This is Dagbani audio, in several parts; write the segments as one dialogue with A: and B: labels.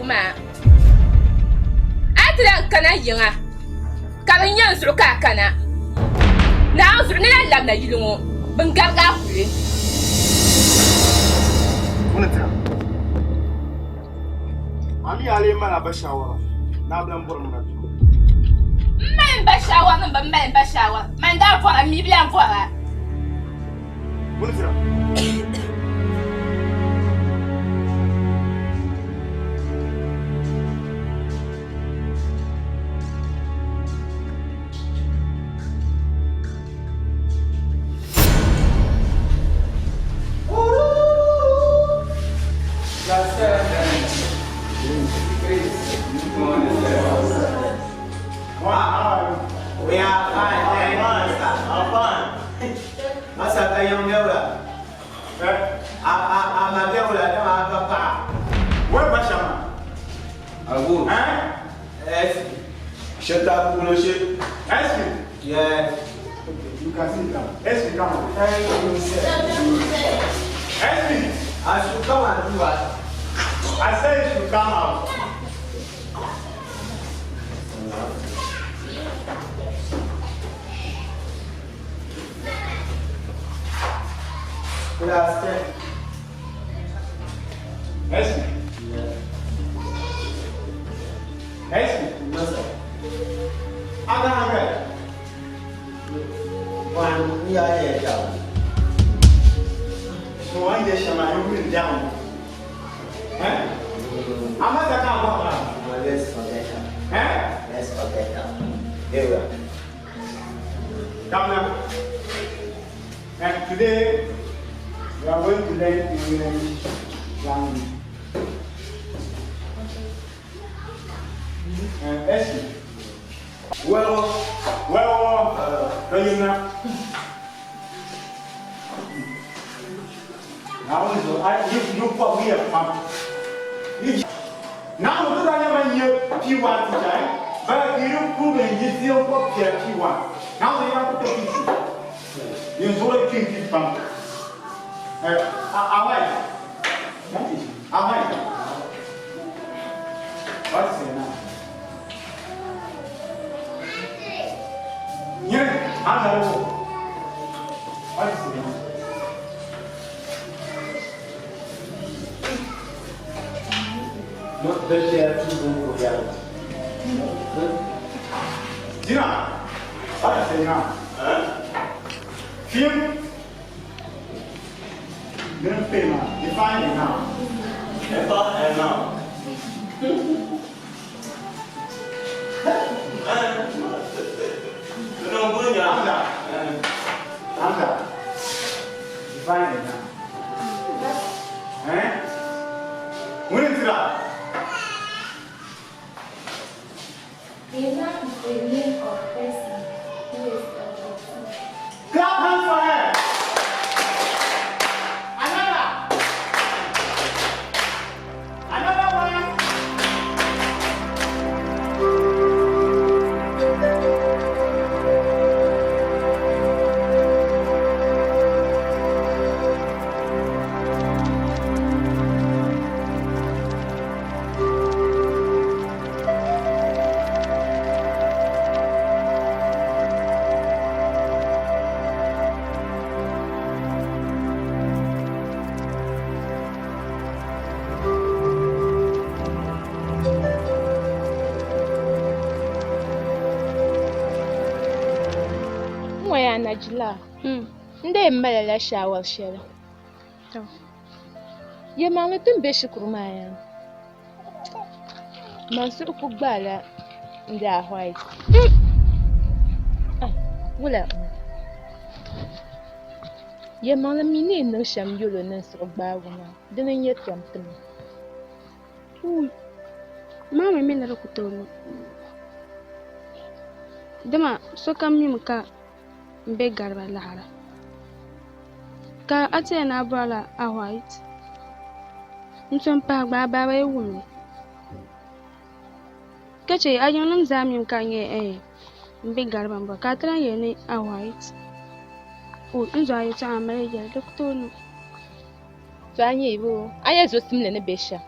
A: biɛhigu maa. A yi ti lahi kana yiŋa ka di nyɛ n zuɣu ka a kana, Naawuni zuɣu ni lahi labina yili ŋɔ, bɛ ni garigi a kuli.
B: Ŋuni tira? A mi a lee mali a ba shaawara ni a bi lan bɔri ŋuna bɛ?
A: M mali m ba shaawara ni m bi mali m ba shaawara, man daa bɔra, m mi bi lan bɔra.
B: Ŋuni tira?
C: We are fine, thank you, sir. I'm fine. Masa ka yiŋ bɛwula. A a a ma bɛwula dama a ka paɣa.
B: Wai ba shɛm
C: Agu.
B: Eh?
C: S.
B: Sheta kulo she. S.
C: Yes.
B: You can see now. S come on.
C: Thank you, sir.
B: S.
C: I should come and do what?
B: I said you should come out.
C: Class 10.
B: S.
C: Yes.
B: S.
C: No, sir.
B: Aga aga.
C: One, we are here, down.
B: So one day shama you will down. Eh? Ama ka ka ba ba.
C: No, let's forget her.
B: Eh?
C: Let's forget her. Here we are.
B: Come now. And today we are going to learn English language. And Essie. Well, well, uh, you know. Now so I you you put me a pump. You now we don't have a year P1 teacher, but you prove in this year for P1. Now they have to put P2. You so like P pump. Eh, I I What is it now? Yeah, I know. What is it now?
C: No, the share two go down.
B: Dina, what is it now? Film. Then film. Define it now.
D: Define a noun.
B: Hamza. Hamza. Define it now. Eh? When is that?
E: A noun is a name of person place or thing.
B: Clap hands for her. Another. Another one.
A: N ŋɔ yaa Najila, n dee malila shaawari shɛli. Yɛlimaŋli ti ni be shikuru maa yaa, man suhu ku gbaala n daa white. Wula yɛlimaŋli mi ni yɛn niŋ shɛm yɛl o ni n suhu gbaagu maa, dini n-nyɛ tom ti ma.
F: Wuui! Maa mi mi ni di ku tooi niŋ. Dama sokam mimi ka m be gariba laɣiri. Ka a ti yɛli ni a bɔrila a white? N tom pahi gba a baaba yi wum li. Ka che a yiŋnim zaa mimi ka a nyɛ eh m be gariba m-bɔri ka a ti lan yɛli ni a white. O, n zo a yɛtɔɣa m mali yɛli di ku tooi niŋ.
A: To a nyɛ boo? A nya zo simli ni be shɛm?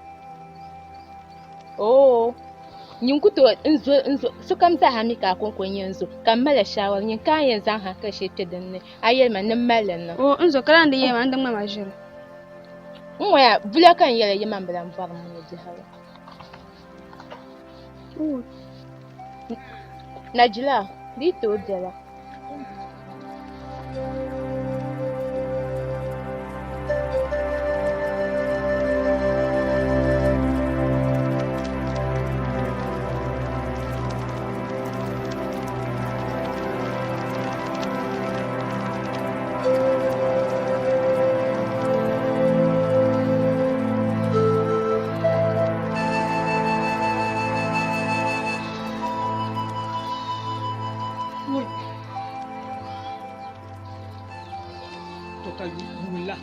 A: Oo, nyin ku tooi n zo n zo sokam zaaha mi ka a kɔŋko n-nyɛ n zo, ka m mali shaawara nyin ka a yɛn zaŋ hankali shɛli kpe din ni a yɛli ma ni m mali li niŋ.
F: Oo, n zo ka lan di yɛli ma ni di ŋma ma ʒiri.
A: N ŋɔya, bula ka n yɛli yi ma m bi lan bɔri m mini o biɛhigu. Najila, di yi tooi bela.
G: To ka yuun la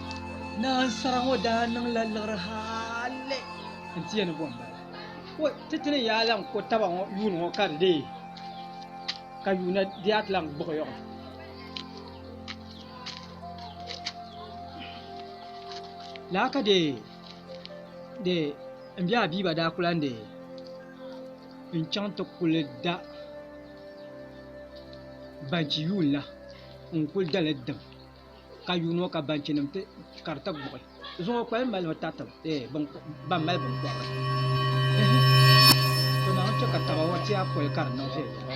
G: naa sara ŋɔ daa niŋla liɣiri hali n-ti ya ni bo m-bala. Woi, ti ti ni yaa lan ko taba ŋɔ yuuni ŋɔ ka di deei ka yuuna di yaa ti lan gbuɣi yɔɣu. Laa ka dee dee m bia Abiiba daa ku lan dee n-chaŋ ti kuli da banchi yuun la n-kuli da li dim ka yuuni o ka banchinim ti ka di ti gbuɣi. Zuŋɔ kpalim malimi tariti ban mali binkɔbiri. To Naawuni chɛ ka taba ŋɔ ti a koli ka di niŋ viɛnyɛla.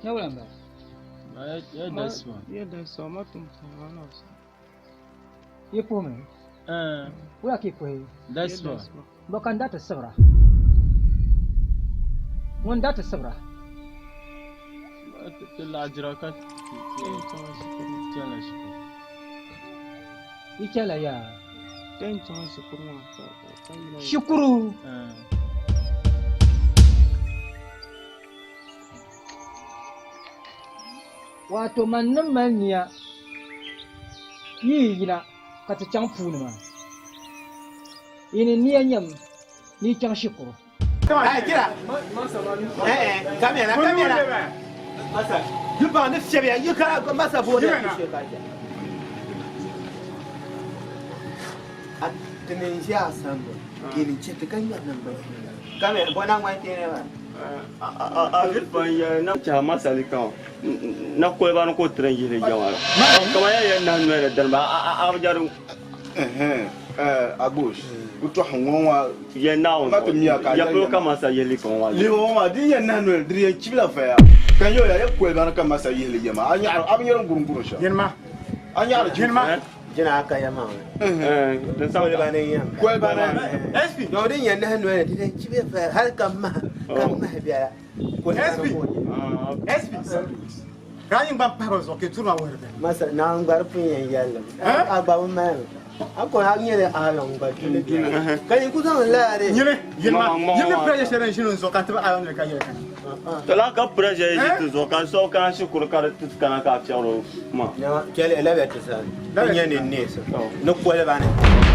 G: Nyɛ wula m-bala? Yi puhimi? Wula ka yi puhi? Bɔ ka n daa ti sibira? Ŋun daa ti sibira? Yi chanila yaa? Shikuru? Wato man ni mali nia yi yi yina ka ti chaŋ puuni maa, yi ni nia nyam ni yi chaŋ shikuru.
C: Ai jira. Eh eh, kamera kamera. Masa, yi baŋ ni fiɛbiya yi ka masa booni ya ti shee ka chɛ. A ti ni ʒi a sambu, yi ni chɛ ti ka ŋmɛri naŋgban kpeeni. Kamera, bɔ naŋgban kpeeni maa?
D: A vi pa n-yɛli na tɛha masali kam na koliba ni ka o tiri n-yihili jɛma la. Kaman ya yɛli nahi noli ni dini ba a bi jɛri.
H: A gauche, ku tɔhi ŋɔ ŋɔ
D: Yɛli Naawuni
H: ma ti miya ka a
D: ya
H: yɛli
D: polo ka
H: yɛma.
D: masa yihili ka ŋɔ maa
H: Lihi ŋɔ maa din yɛn nahi noli di yɛn chibila vaya ka n yɛli o ya ya koliba ni ka masa yihili yɛma a nyaɣiri a bi nyɛri n gurin gurin shɛm
B: Yɛlima.
H: a nyaɣiri chibila.
B: Yɛlima.
C: Jina aka ya maŋli. Koliba ni yɛm.
H: Koliba ni.
B: SP.
C: Yɔ din yɛn nahi noli di yɛn chibi vaya hali ka mahi ka mahi biɛla.
B: SP. SP. Ka a nyin gba pahi ba zuɣu ka yi turi ma wuhiri bɛ.
C: Masa Naawuni gba di pun yɛn yɛlli mi. A gba bi mali mi. A ko a nyɛla Aarɔn gba duli biɛla. Ka yi ku zaŋ n laya di.
B: Nyini, yilima, yili pressure shɛli n ʒini n zuɣu ka n ti bi Aarɔn noli ka yɛli kana.
D: To laa ka pressure yi ʒi ti zuɣu ka so kana shikuru ka di ti kana ka a fiɛbiri o ma.
C: Nyama, chɛli labia ti zani. N nyɛ ni neesi ni koliba ni.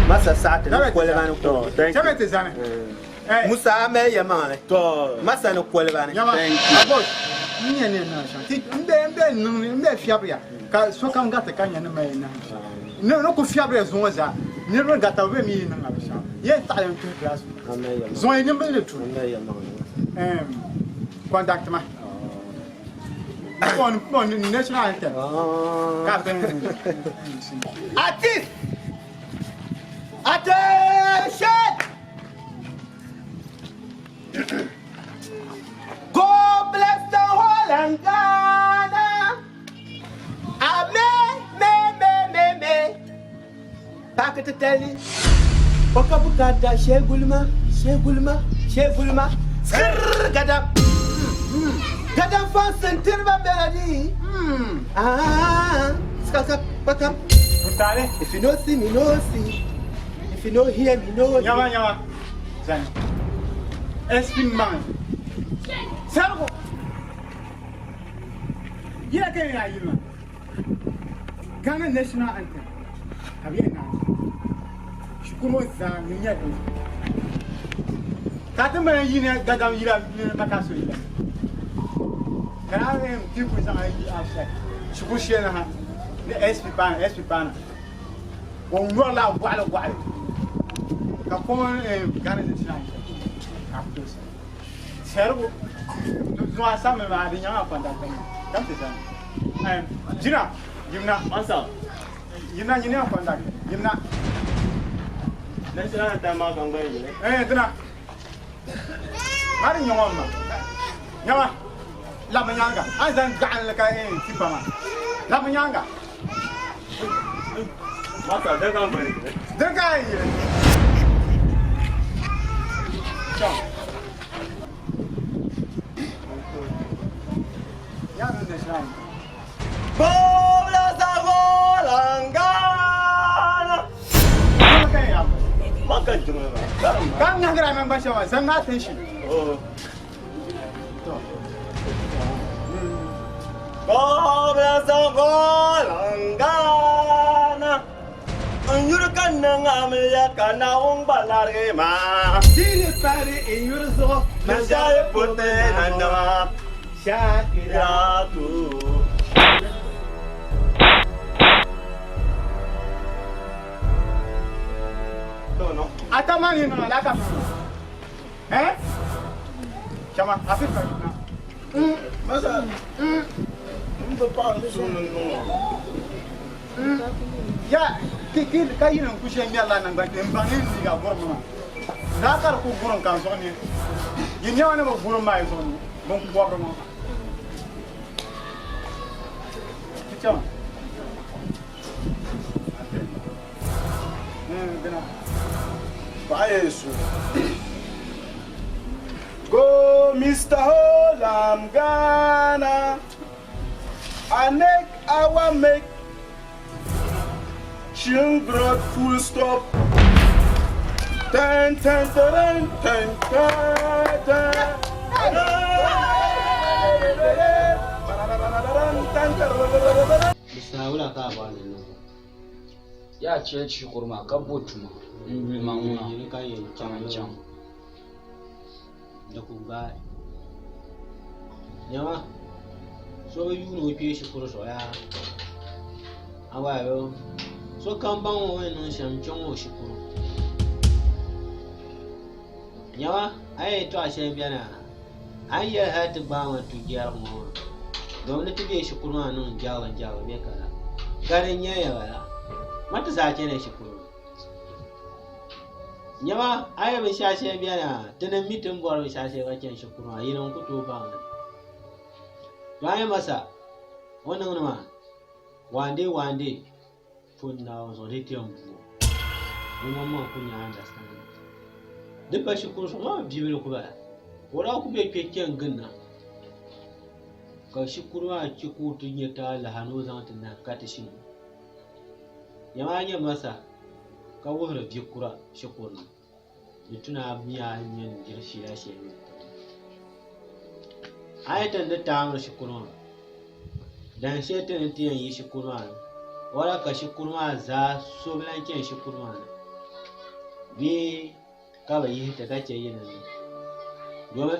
C: Masa saɣiti ni koliba ni ko.
B: Chɛli ti zani.
C: Musa a mali yɛlimaŋli. Masa ni koliba ni.
B: Nyama, Abos, n nyɛ ni niŋ shɛm. Ti n bɛ n bɛ niŋ n bɛ fiɛbiriya ka sokam gariti ka nyɛ ni mali niŋ shɛm. Ni ni ku fiɛbiriya zuŋɔ zaa niriba garita bɛ mi yi niŋ a binshɛɣu. Yɛn taɣi n tuhi class zuŋɔ yi nimbili ni tu. Conduct ma. On on national anthem. Ka bɛn.
C: Artist! Attention! God bless the whole and Ghana. Amen, me, me, me, me. Paaki titali. O ka bukaata shee gulima, shee gulima, shee gulima. Skrrr, gadam. Gadam fansi n-tiri ba melody. Ah, skaka, pakam.
B: Mutale.
C: If you no see me, no see. If you no hear me, no hear.
B: Nyama, nyama. Zani. SP maŋ. Sarigu. Yila ka yɛn yili maa. Ghana national anthem. Ka bɛ yɛn naai. Shikuru ŋɔ zaa ni nyɛ din. Ka ti mali yini gadam yila mini Bakaso yila. Ka na ti ku zaŋ yi outside. Shikuru shee ni ha ni SP paana SP paana o nyɔri la waɣali waɣali ka common Ghana national ka ku tooi sɛrigu zuɣu asamili maa di nyaŋa conductor maa kam ti zani jina yimna
D: Masa.
B: Yimna nyini a conductor yimna
D: National anthem maa ka n gba yɛli.
B: Eh dina maa di nyaŋɔ ma nyaŋa labi nyaaŋa a ni zaŋ gaɣinli ka tipa maa labi nyaaŋa.
D: Masa dini ka n gba yɛli.
B: Dini ka a yɛli. Chaŋ. Yaa ni national anthem.
D: Bobla Zagolangana. Maka jiŋli maa.
B: Ka ŋahigira nangbani shɛli maa, zaŋ attention.
D: Oh. Bobla Zagolangana. N yuri ka niŋ amiliya ka Naawuni gba larigi ma.
C: Dini pari n yuri zuɣu.
D: Mashali puti nanima. Shakiratu.
B: Atama ni nana la ka eh chama Afrika na.
H: Masa. N bi paɣa n suhu ni niŋ o.
B: Ya ki ki ka yini n ku shɛ ŋmɛrila nangbani kpee n baŋ ni n liiga gurim maa zaa ka di ku gurim ka n zuɣu ni yi nɛma ni bi gurim maa yi zuɣu ni bin kɔbiri ŋɔ ti chama dina
H: Paɣa yɛn su. Go Mr. Holam Ghana. I make our make Chingrod full stop. Ten ten ten ten ten ten.
I: Di saha wula ka a bɔri ni n niŋ o?
J: Yaa chɛ shikuru maa ka bo tuma n-yuli ma ŋuna
I: Yini ka yɛn chaŋ
J: n chaŋ.
I: Di ku gbaai. Nyama, so bi yuuni o kpee shikuru zuɣu yaa. Awayo, sokam baŋ o ni niŋ shɛm n-chaŋ o shikuru. Nyama, a ni yɛtɔɣa shɛli beni a, a ni yɛli hali ti gbaai ma tu jɛrigu ŋɔ maa, domi ni ti be shikuru maa niŋ jɛrilim jɛrilim bɛ ka la, ka di nyɛya bala, ma ti zaa chana shikuru. Nyama, a yi binshɛɣu shɛli beni a, tinim mi ti ni bɔri binshɛɣu shɛli ka chani shikuru maa, yinim n-ku tooi baŋ li. To a ni masa o niŋdi maa, one day one day pun Naawuni zuɣu di ti yɛn bu o. O maŋmaŋ ku nya understanding. Di pa shikuru zuɣu maa bibili ku bala. O daa ku be kpe chani ginda ka shikuru maa che ka o ti nya talahi ni o zaŋ ti nahi ka ti shini. Nyama a nyɛ masa ka wuhiri bia kura shikuru ni, di tu ni a mi a ni yɛn diri fiila shɛli mini tiri. A yi ti ni taamiri shikuru maa, dahin shɛli ti ni ti yɛn yi shikuru maa ni, wala ka shikuru maa zaa so bi lahi chani shikuru maa ni bee ka bɛ yihi ti ka chɛ yi ni domi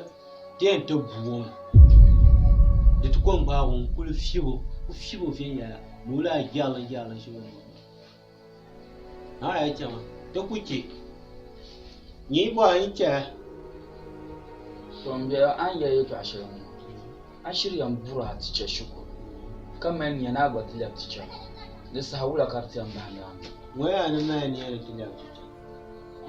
I: ti yɛn ti bu o mi di ti ko n-gbaagi o n-kuli fiɛbi o ku fiɛbi o viɛnyɛla ni o lahi jɛrili jɛrili shɛm maa a yi chɛ ma ti ku chɛ nyɛ yi bɔri n chɛya.
J: To m biɛla a ni yɛli yɛtɔɣa shɛli ŋɔ a shiri yɛn buri a ticha shikuru ka mali nia ni a gba ti lɛbi ticha di saha wula ka di ti yɛn bahindi a ni?
I: Ŋɔ yaa ni mali nia ni ti lɛbi ticha.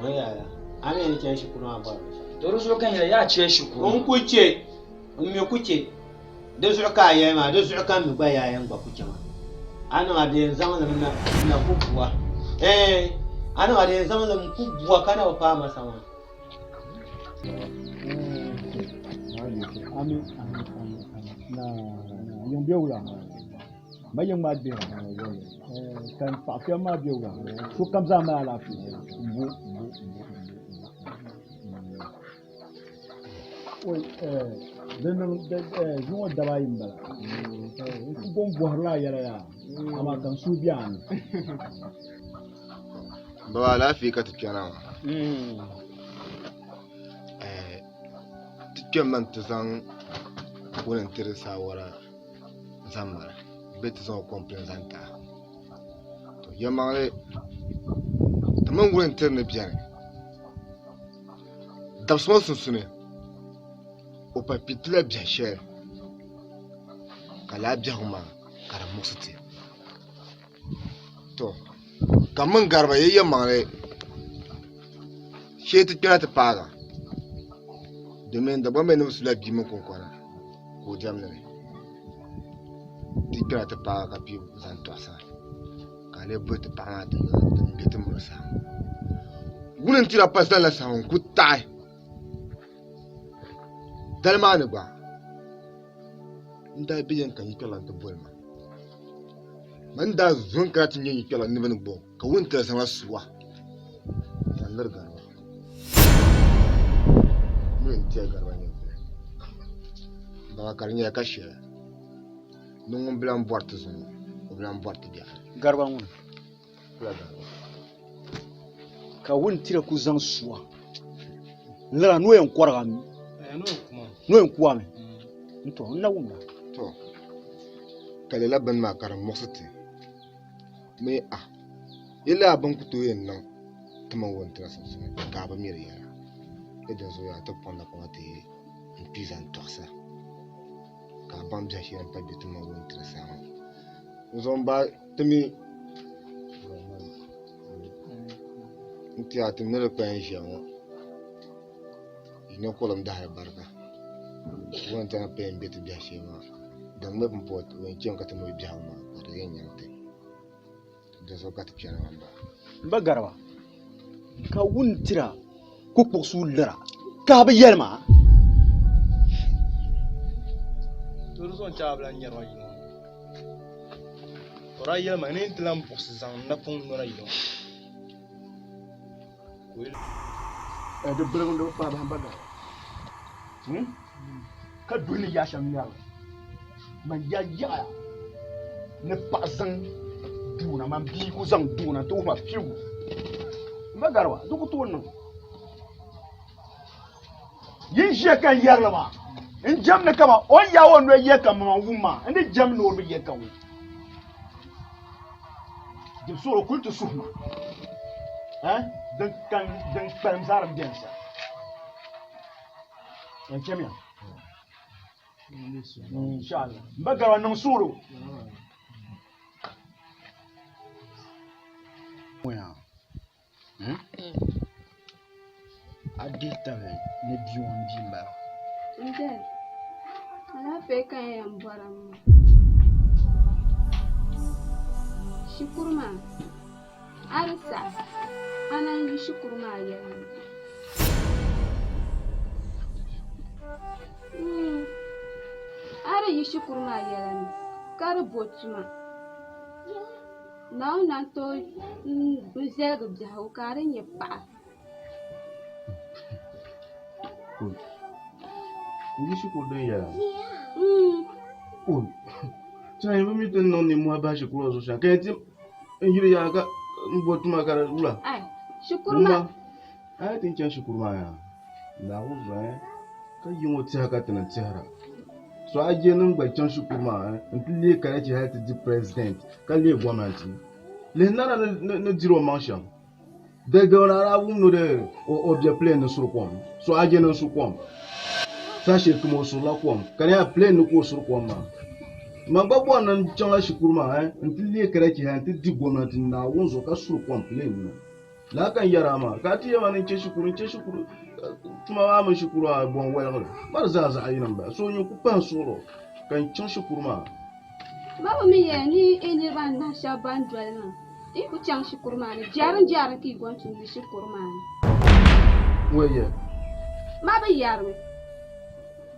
I: Ŋɔ yaa la, a mi ni chani shikuru maa bɔri binshɛɣu.
J: To di zuɣu ka n yɛli yaa chɛ shikuru.
I: N ku chɛ, n mi ku chɛ. Di zuɣu ka a yɛli maa, di zuɣu ka m mi gba yaa yɛn gba ku chɛ maa. A niŋ a di yɛn zaŋ li mi na, n na ku bua. Ɛɛn, a niŋ a di yɛn zaŋ li mi ku bua ka na bi paai masa maa.
K: Amin, amin, amin, amin. Na, na, yiŋ be wula? Ma yiŋ maa gbihira ka n paɣa kpɛm maa be wula? Sokam zaa mali alaafee. Mbo, mbo, mbo, mbo. Oi, di niŋ zuŋɔ daba ayi m-bala. N ku go m-bɔhirila a yɛla yaa, amaa ka n suhu be a ni.
L: Baba alaafee ka ti kpɛna maa. Ti kpɛmmi nti zaŋ wuni n-tiri saawara zaŋ mali. bɛ ti zaŋ o complain zaŋ ti a. To yɛlimaŋli ti mini wulimtiri ni beni dabisi ŋɔ sunsuuni o pa kpi tila biɛhi shɛli ka lala biɛhigu maa ka di muɣisi ti. To ka m mini gariba yi yɛlimaŋli shee ti kpɛna ti paaga domin Dagbaŋ mi ni bi sula bia mini kunkɔna ka o diɛmdi li ti kpɛna ti paaga ka pii zaŋ tɔɣisa ka a lee boli ti paɣa maa ti bɛ ti miri saha ŋɔ wuni n tira pa zalila saha ŋɔ n ku taɣi dali maa ni gba n daa bɛ yɛn ka yikpɛrila n ti boli ma man daa zo n kana ti nyɛ yikpɛrila ni bini gbɔ ka wuni tira zaŋla suwa n zaŋ liri gariba mini n tiɛ gariba nyɛ bili baba ka di nyɛla ka shɛli ni ŋun bi lahi bɔri ti zuŋɔ o bi lahi bɔri ti biɛɣu
K: gariba ŋuni
L: kula gariba
K: ka wuni tira ku zaŋ suwa n lira ni o yɛn kɔriga mi ni o yɛn kuami n to n na wumda
L: to ka lala bini maa ka di muɣisi ti mi a yi lala bini ku tooi yɛn niŋ ti mini wuntaŋa sunsuuni ka a bi mi di yɛla ni dinzuɣu yaa ti kpuɣi napɔŋ ti n kpi zaŋ tɔɣisa ka a baŋ biɛhi shɛli din pa bɛ ti mini wuntaŋa saha ŋɔ n zaŋ ba ti mi n tiɛha ti ni di kpaya n ʒiya ŋɔ yi ni kurim dahali barika wuntaŋa paya n bɛ ti biɛhi shee maa din mi pumpɔŋɔ o yɛn chɛmi ka ti mali biɛhigu maa ka di yɛn nyaŋ ti dinzuɣu ka ti chɛni maa m-bala.
K: M ba gariba, ka wuntira ku kpuɣisi o lira ka a bi yɛli ma?
M: To di zuɣu n-chɛ a bi lan nyari ma yino ŋɔ. O daa yɛli ma ni n ti lan buɣisi zaŋ n napɔŋ nɔna yino ŋɔ.
K: Ka o Di biligim di bi kpahi bahi m ba gariba. Ka duhi ni yaa shɛm ŋmɛri li. Man ya yaɣiya ni paɣa zaŋ duuna, man bia ku zaŋ duuna nti wuhi ma fiu. M ba gariba, di ku tooi niŋ. Yi ni ʒiya ka n yɛri li maa, n jɛmdi kaman o ni yaai o noli yɛli ka man wum maa, n di jɛmdi ni o bi yɛli ka wum. Dibisuɣili kuli ti suhi ma, din kpalim zaa din beni sa. Yan chamiya. Inshallah. M ba gariba niŋ suɣilo.
N: A dihi tabili ni bia ŋɔ m-bia m-bala.
F: N dali, alaafee ka n yɛn bɔra m-maa. Shikuru maa, a di saɣi a naan yi shikuru maa yɛla ni. A di yi shikuru maa yɛla ni ka di bo tuma. Naawuni naan tooi n-zaligi biɛhigu ka a di nyɛ paɣa.
H: N yi shikuru din yɛla. Chana yi bi mi ti ni niŋ nimmohi bahi shikuru ŋɔ zuɣu shɛm ka yɛn ti n yili yaa ka n bo tuma ka di wula.
F: Shikuru maa.
H: A yi ti ni chani shikuru maa yaa, Naawuni zuɣu ka yi ŋɔ tɛha ka ti ni tɛhira. So a je ni n gba chaŋ shikuru maa nti leei karachi hali ti di president ka leei gomnanti. Lihi nana ni diri o maŋ shɛm. Dalidawa ni a daa wum ni o be plane ni suri kom. So a je ni n su kom. Saha shɛli kam o surila kom ka di nyɛla plane ni ka o suri kom maa. Man gba bɔri ni n chaŋla shikuru maa nti leei karachi hali nti di gomnanti Naawuni zuɣu ka suri kom plane ni. Lala ka n yɛri a maa, ka a ti yɛli ma ni n chɛ shikuru, n chɛ shikuru tuma maa mini shikuru maa bɔ n-woligi li. Ma di zaa zaɣ yini m-bala. So n-yi ku pahi n suɣilo ka n chaŋ shikuru maa.
F: Ma bi mi yɛli ni yi niriba anahi shɛba ban doli maa, yi ku chaŋ shikuru maa ni, jɛrim-jɛrim ka yi gɔn tumdi shikuru maa ni.
H: Ŋɔ yɛ?
F: Ma bi yɛrimi.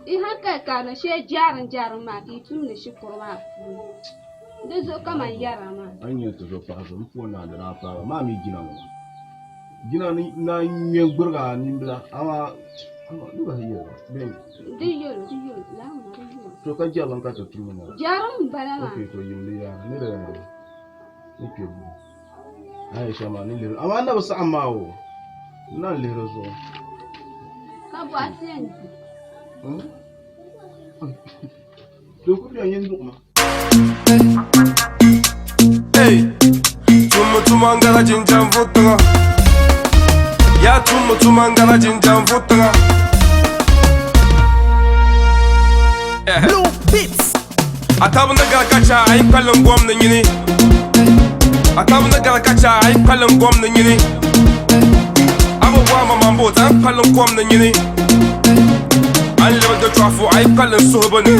F: Yi hankali karili shee jɛrim-jɛrim maa ka yi tumdi shikuru maa puuni. Di zuɣu ka man yɛri a maa.
H: A ni nyɛ ti zo paɣa so, m puhi naa di daa paai ba maa mi jina ŋɔ. Jina ni naan ŋme n-gbirig a nimbila, amaa di bahi yɛli ba, bee?
F: Di yɛl o, di yɛl o, lala ŋɔ di yɛl o.
H: To ka jɛrilim ka ti tumdi ŋɔ.
F: Jɛrim m-bala maa.
H: Ok, to yim li yaa, ni di ni kpe buɣim. A ni yɛli shɛm maa, ni lihiri, amaa n na bi saɣim maa o, n naan lihiri zuɣu.
F: Ka bɔhi ti yɛn di.
H: To ku bɛ nyin duɣima.
O: Hey, tummi tuma n gara jinjam vutiŋa. Ya tummi tuma n gara jinjam vutiŋa.
P: Blue Beats.
O: A tabi ni gari ka cha a yi kpalim gom ni nyini. A tabi ni gari ka cha a yi kpalim gom ni nyini. A bi bɔhi ma mambo zaŋ kpalim kom ni nyini. A ni lebi di chɔɣufu a yi kpalim suhibu ni.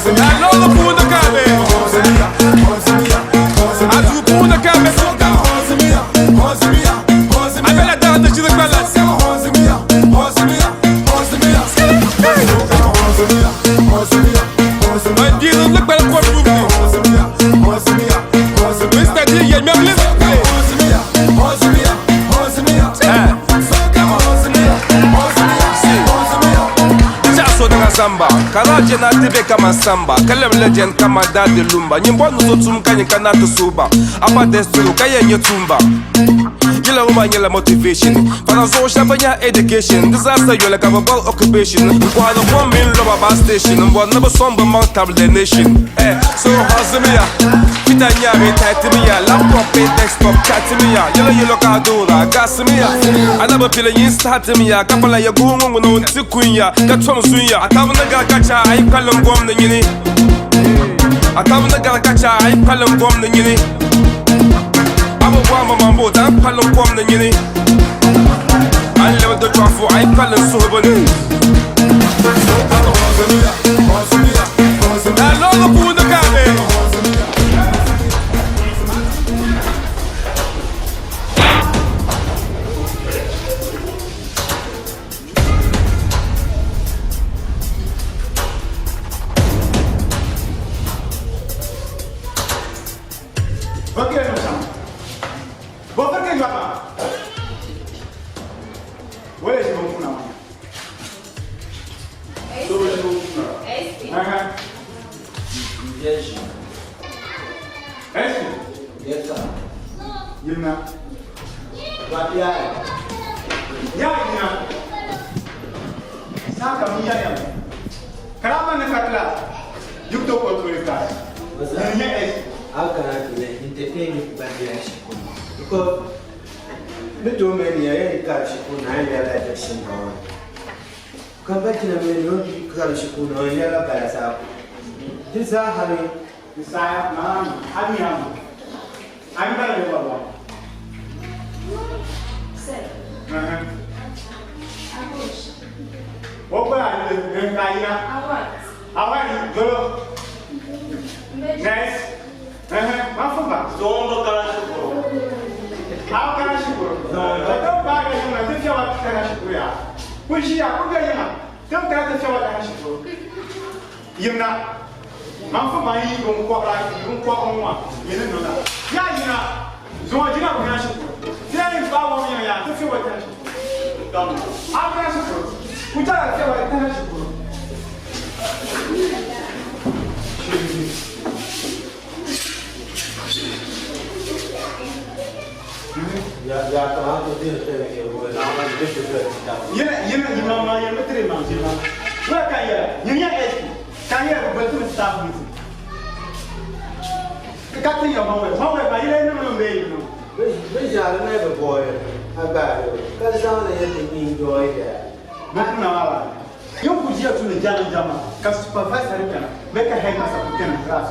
O: A loori puuni ka a be. A duu puuni ka a be. A bela daa ti ʒiri kpalansi. Ban diri ni kpali kom nyubu ni. Mr. D yɛ ŋmɛbu li. So daga zamba ka daa je na ti be kaman samba ka lɛbi legend kaman Daddy Lumba nyin bɔri ni so tum ka nyin kana ti suuba apa destiny ka yɛn nyɛ tumba yila ŋɔ maa nyɛla motivation fara zuɣu shɛba bi nya education di zaa sa yoli ka bi bɔri occupation n kɔhiri kom mini lɔba bus station n bɔri ni bi sɔŋ bi maŋ tabili the nation eh so hɔzimiya Peter Nyami taitimiya laptop mini desktop chatimiya yɛlo yɛlo ka a doora gasimiya anabi pili yin sahatimiya ka pala ya guhu ŋɔ ŋuni ti kunya ka tom zunya a tabi ni gari ka cha a yi kpalim gom ni nyini a tabi ni gari ka cha a yi kpalim gom ni nyini a bi bɔhi ma mambo zaŋ kpalim kom ni nyini a ni lebi di chɔɣufu a yi kpalim suhibu ni a loori puuni ka a be.
I: How can I entertain you by the shikuru? Because me to me ya ka shikuru na ya la jackson na. Ka ba tina me no ka shikuru na ya la ba sa. Tisa hali
B: Sa ma ami am. Ami ba le wa wa.
E: Sir.
B: Wo ba le nka ya.
E: Awat.
B: Awat jolo. Nice. Ma fumba.
D: Zombo kana shukuru.
B: Aw kana shukuru. Ba ba ga yuma te fiwa kana shukuru ya. Kuji ya ku ga yuma. Tem ka te fiwa kana shukuru. Yimna. Ma fumba yi gon ko ra gon ko ko ma. Yene no na. Ya yina. Zo jina ko kana shukuru. Te ni ba wo mi ya te fiwa kana shukuru. Aw kana shukuru. Ku ta fiwa kana shukuru.
I: Ya ka to dir te ke wo na ma de te te ta.
B: Yene yene yima ma yene tere ma jima. Wa ka ya, yin ya es. Ka ya ko tu staff mi. Ka ti ya ma we, ma we ba ile no no be no.
I: Be ja na be boy. Aga ka sa na ye te ni enjoy ya.
B: Ma ku na wa. Yo ku jia tu ne jana jama. Ka supervisor kana, be ka headmaster ku kana class.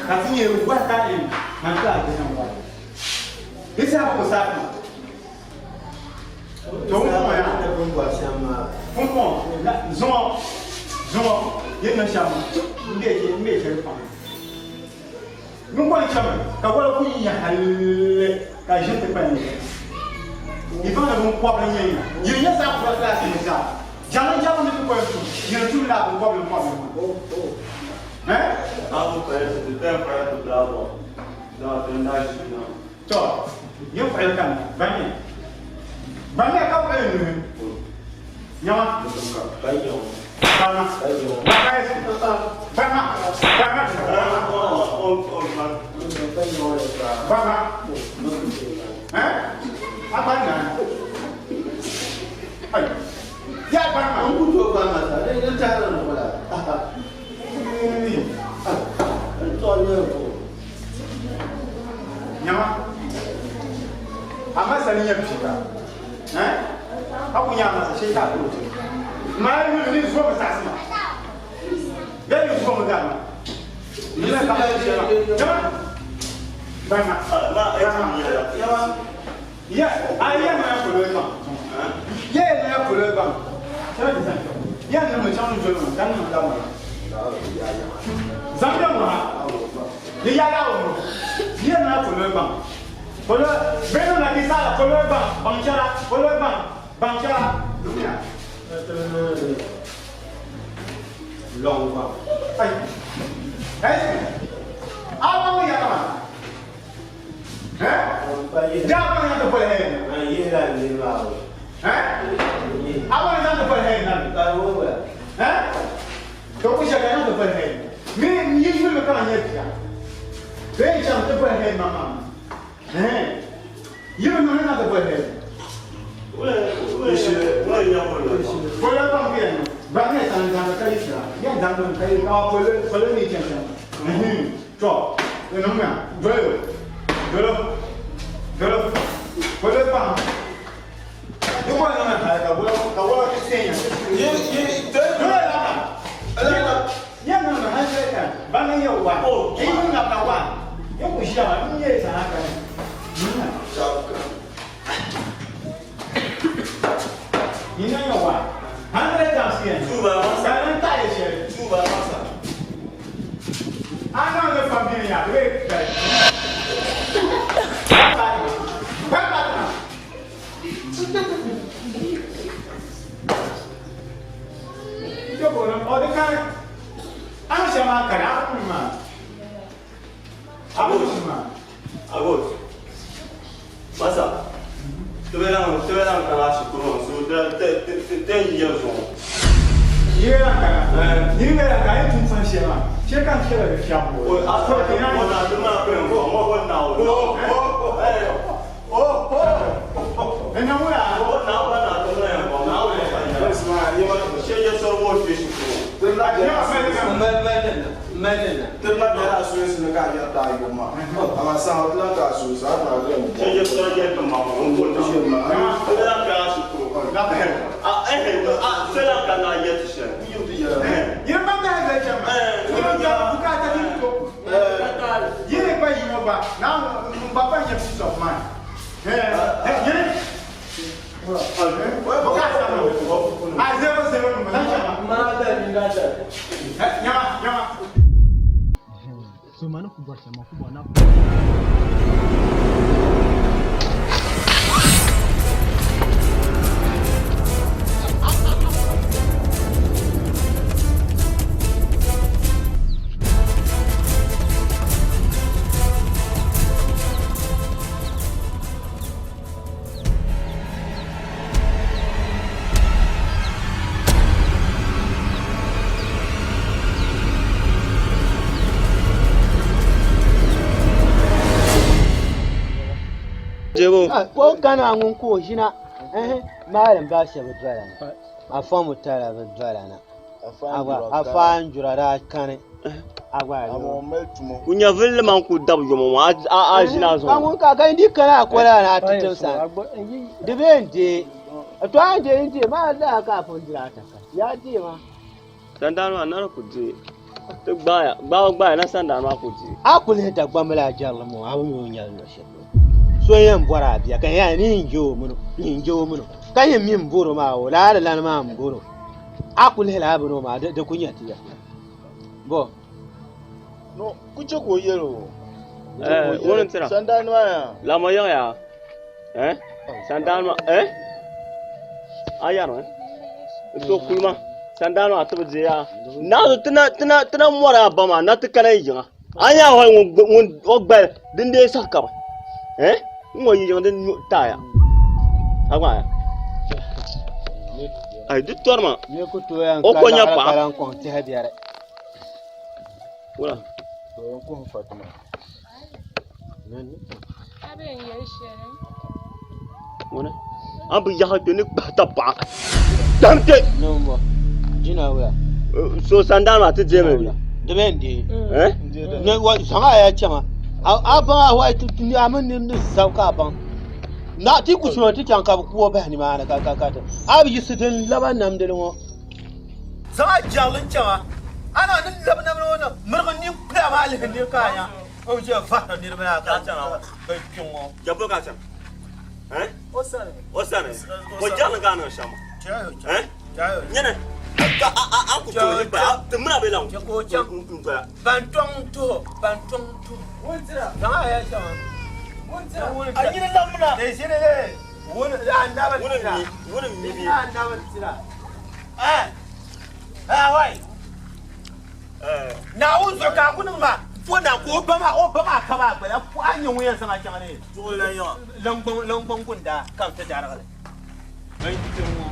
B: Ka ti ye wa ka en, ma ka de na wa. Isa ko sa To mo ya. Fún la zon zon ye na sham mbe je mbe je fa. Mun ko cham ka wala ku yi halle ka je te pa ni. Il va na bon problème yin. Yin ya sa ko la c'est ça. Jalo jalo ne ko tu. Yin tu la bon problème problème. Hein?
D: Ah vous connaissez le père frère de bravo. Non, c'est un âge non.
B: To, yin fa kan bani. Bani ka ko ni. Nyama.
I: Bayo.
B: Bana. Bana. Bana. Bana. Hein? Abana. Ay. Ya bana.
I: Ku to ba ma sa.
B: ni nyɛ bia eh a ku nya ma shee ka a ku ti ma yi yuli ni zuo mi saɣasi ma bee ni zuo mi gari ma ni na ka shee ma jama ba ma ma ya a ya ma ya polo ba ya ya ma ya polo ba ya ni mi chaŋ ni zoli ma ka niŋ la ma zambia ŋɔ ha ni ya la ŋɔ ya ma ya polo ba polo bee niŋ na ki saala polo ba baŋ chɛra polo ba baŋ chɛra lɔŋ ba ai ai a ba ŋɔ ya ma eh ja ba ŋɔ ya polo he eh a ba ŋɔ ya polo he na eh to ku shɛli ya polo he mi yi yuli ka nyɛ bia bee chaŋ ti polo he ma ma eh yi bi niŋ na ti polo he polo baŋ bi yɛn baŋ nyɛ san zaŋ ka yi sira yɛn zaŋ ka yi ka polo polo ni chaŋ chaŋ to di niŋ na dolo dolo dolo polo baŋ di ko niŋ na hali ka wala ka wala ti senya yi yi dolo la ma yɛn niŋ na hali ka baŋ yɛ wa yi niŋ na ka wa yɛ ku ʒiya ma n yɛ sana ka ni Yi niŋ ya wa 100 times yɛn ka n taɣi shɛli a niŋ li pam bini ya di bee kpɛli o di kani a ni shɛm maa kani a kuli maa a kuli maa
D: Agot. Masa. Ti bɛ lan ti bɛ lan kana shikuru ŋɔ so ti ti ti ti n yɛ zuɣu.
B: Yi bɛ lan kana. Yi bɛ lan kana yi tum fan shɛli maa shɛ ka n shɛba di fiɛm
D: o. A so ti na o na ti maa pɛn ko ŋɔ o na o na o.
B: O o o. Ina wula.
D: O na o na ti na yɛn bɔ na o yɛ fa yɛ. Shɛ yɛ sɔrɔ o kpɛ shikuru.
H: Tiri la bɛla asulinsi ni ka a yɛri ti a yuɣu maa, amaa saha o ti lan ka asulinsi a ti a yɛn bɔri.
D: Shɛ sɔrɔ yɛli ti ma o ko na o. Ti lan ka shikuru. A ɛhɛ a so lan ka na yɛ ti shɛli.
B: Yiri ba bɛhi bɛ chɛ ma. Yiri ba bukaata ni to. Yiri ba yi ŋɔ ba na n ba pa nyɛ peace of mind. Yiri bukaata ni a zero zero ni ma chɛ ma. Nyama nyama.
N: So mani ku bɔri shɛm, man ku bɔri na.
I: Ko kana ŋun ka o ʒina maalim ba shɛba dola na afa mutala bi dola na afa anjura daa kani
D: Ku nyɛvulli man ku dabi yoma ŋɔ a ʒini a zuɣu.
I: Ka ŋun ka ka di kana a kola na a ti tim sani di bee n deei to a deei n deei maa daa ka a pun dira a taka ya deei maa.
D: Sandaani maa nara ku deei ti gbaaya gbaaya gbaaya na sandaani maa ku deei.
I: A ku lihi Dagbambili a jɛrili ŋɔ a bi mi o nyɛli luɣ shɛli polo so yɛn bɔri a bia ka yɛn ni n je o mini n je o mini ka yɛn mi n bɔri o maa o laa di lani maa n bɔri o a ku lihila a bini o maa di ku nyɛ ti ya. Bo.
H: No, ku chɛ ka o yɛl o.
D: Eh, ŋuni n-tira?
H: Sandaani maa yaa.
D: Lama yaɣi ya. Eh? Sandaani maa, eh? A yɛri mi? N to kuli ma. Sandaani maa ti bi deei ya. Naazu ti na ti na ti na mɔri a ba maa na ti kana yi yiŋa. A nya hali ŋun ŋun o gbali din dee sahi kaba. Eh? N ŋɔ yi yiŋ din nyu taaya. A gba ya. Ai di tɔri ma.
I: Ni ku tooi yan
D: O
I: ka
D: ko nya
I: laɣiri
D: paɣa.
I: ka lan kɔŋ tɛha biɛri.
D: Wula.
H: To yɛn kuhi Fatima.
A: A bɛ yɛn yɛli shɛli.
D: Ŋuni. A bi yaɣi kpe ni kpahi tab paɣa. Dam kpe.
I: Niŋ bɔ. Jina wula.
D: So sandaani maa ti deemi bi.
I: Di bɛ n deei.
D: Eh?
I: Ne wa zaŋ a ya chɛma. A baŋ a white a mini ni zaw ka a baŋ.
C: Na ti ku sɔŋ ti chaŋ ka bɛ ku o bahi nimaani ka ka ka ti a bi yiɣisi din laba namdili ŋɔ. Zaŋ a jɛrili n-chaŋ a, a na ni labi namdili ŋɔ na mirigi ninkpila maa lihi niri ka a nya o ni ʒiya vahiri niriba maa ka bɛ kpi ŋɔ.
D: Jabbo ka a chaŋ? Eh? O sani. O sani? O jɛrili ka a niŋ shɛm maa? Eh? Nyini ka a a a ku tooi ni pa ti mini a bee la n doya.
C: Ban tɔŋ tuhi, ban tɔŋ tuhi. Wundira. Zaŋ a ya shɛŋa. Wundira. A nyini lamina. Di ʒini li. Wuni a naba tira.
D: Wuni mi bi.
C: A naba tira. Eh. Eh wai.
D: Eh.
C: Naawuni zuɣu ka a ku niŋ maa. Fo na ka o ba maa o ba maa ka maa gbala a nyɛ ŋun yɛn zaŋ a chaŋ ni.
D: Tuɣili la yaŋa.
C: Lɔŋgbɔŋ lɔŋgbɔŋ gunda ka bɛ ti darigi li. Ban kpi ŋɔ.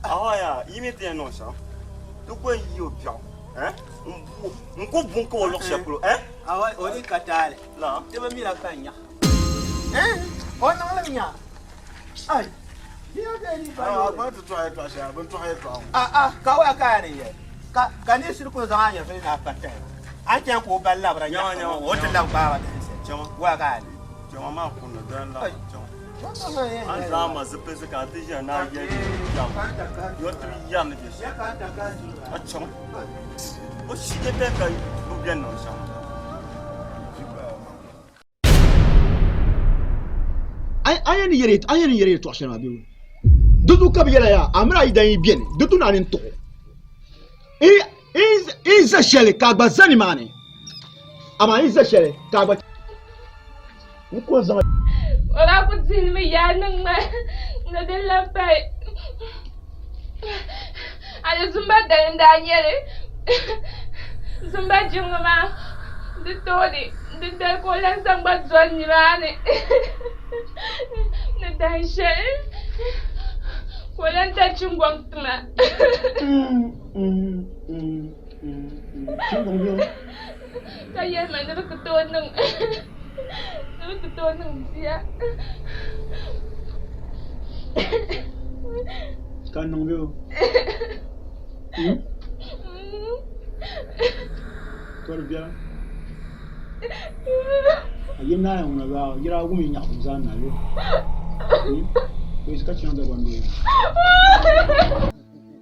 D: Awaya, yi mi ti yɛn niŋ shɛm, ti ko yi o biɛɣu, eh? N ku bu n-ka o luɣ shɛli polo, eh?
C: Awai, o di ka taali.
D: La.
C: Ti bi mila ka nya. Eh? O niŋ li nya. Ai. Bia bee ni pa
H: A gba ti tɔɣi yɛtɔɣa shɛli, bɛ ni tɔɣi yɛtɔɣa ŋɔ.
C: A a, ka waya ka a ni yɛli. Ka ka ni shiri ku zaŋ a nyɛvili na a pa tahi. A ni chaŋ ka o ba labira
D: Nyama,
C: nyaɣi
D: nyama,
C: o ti labi gbaai ba dahinshɛli.
D: Chama.
C: Waya ka a ni.
D: Chama maa kunni dani la, chama. A ni zaŋ ma zipilisi ka a ti ʒiya ni a yɛli jam, yo ti bi yɛri ni bɛ shɛm. A chaŋ o shige bɛ ka bi bɛni niŋ shɛm.
K: A yɛn ni yɛri yɛltɔɣa shɛli maa bee di zuɣu ka bi yɛla yaa a mini a yidana yi biɛni di tu ni a nini tuɣi n za shɛli ka a gba za nimaani amaa n za shɛli ka a gba n ku zaŋ
A: O daa ku dihimi yaa niŋ ma ni din lan pahi alizumba dali n-daa nyɛ li zumba jiŋli maa di tooni dindali ka o lan zaŋ gba doli nimaani ni dahin shɛli ka o lan da chingɔŋ ti ma. Ka yɛli ma ni bɛ ku tooi niŋ ni bɛ ku tooi niŋ bia.
K: Ka niŋ bɛ o. Tɔri biɛla. A yi naai ŋuna zaa yira wum yi nyaɣisim zaa naai yo. Ka chaŋ Dagbaŋ doo.